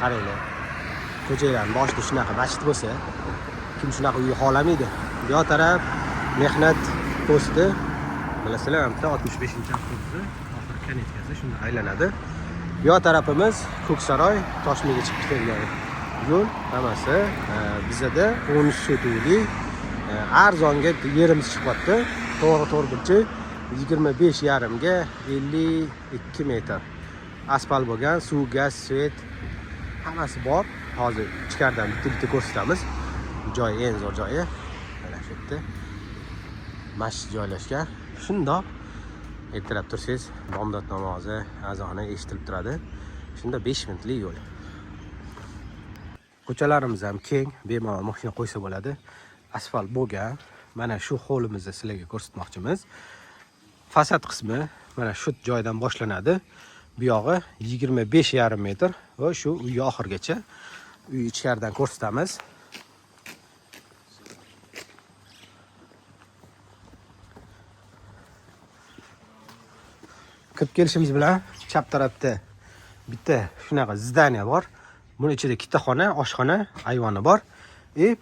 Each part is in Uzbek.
Qaranglar. Ko'chalarning boshida shunaqa masjid bo'lsa, kim shunaqa uy xohlamaydi? Bu yoq taraf mehnat posti. Bilasizlar, bitta 65-avtobusi oxiri konechkasi shunda aylanadi. Bu yoq tarafimiz Ko'ksaroy Toshmiga chiqib ketadigan yo'l hammasi. Bizada 13 sotuvli arzonga yerimiz chiqyapti. To'g'ri to'rtburchak 25,5 ga 52 metr. Asfalt bo'lgan, suv, gaz, svet hammasi bor. Hozir ichkaridan bitta-bitta ko'rsatamiz. Joyi eng zo'r joyi. Mana shu yerda masjid joylashgan. Shundoq ertalab tursangiz bomdod namozi azoni eshitilib turadi. Shunda 5 minutlik yo'l. Ko'chalarimiz ham keng, bemalol mashina qo'ysa bo'ladi. Asfalt bo'lgan. Mana shu hovlimizni sizlarga ko'rsatmoqchimiz. Fasad qismi mana shu joydan boshlanadi. Bu yog'i 25,5 metr va shu uy oxirigacha uy ichkaridan ko'rsatamiz. Kirib kelishimiz bilan chap tarafda bitta shunaqa zdaniya bor. Buni ichida ikkita xona, oshxona, ayvoni bor,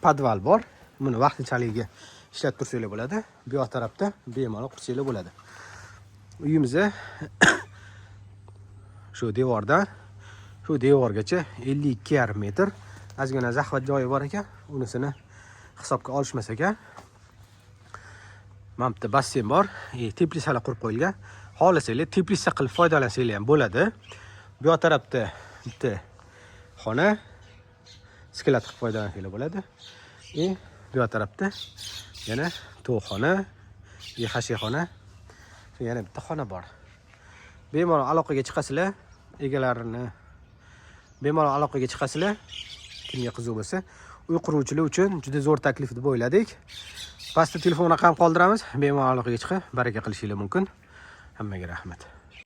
podval bor. Buni vaqtinchaligiga ishlatib tursanglar bo'ladi. Bu yoq tarafda bemalol qursanglar bo'ladi. Uyimizni shu devordan shu devorgacha 52,5 metr. Ozgina zaxvat joyi bor ekan, unisini hisobga olishmas ekan. Mana bitta basseyn bor, teplisalar qurib qo'yilgan. Xohlasanglar teplisa qilib foydalansanglar ham bo'ladi. Bu yoq tarafda bitta xona, skelat qilib foydalansanglar bo'ladi. Bu yoq tarafda yana to'xona, xashexona, yana bitta xona bor. Bemalol aloqaga chiqasizlar, egalarini bemalol aloqaga chiqasizlar. Kimga qiziq bo'lsa, uy quruvchilar uchun juda zo'r taklif deb o'yladik. Pastda telefon raqam qoldiramiz, bemalol aloqaga chiqib baraka qilishinglar mumkin. Hammaga rahmat.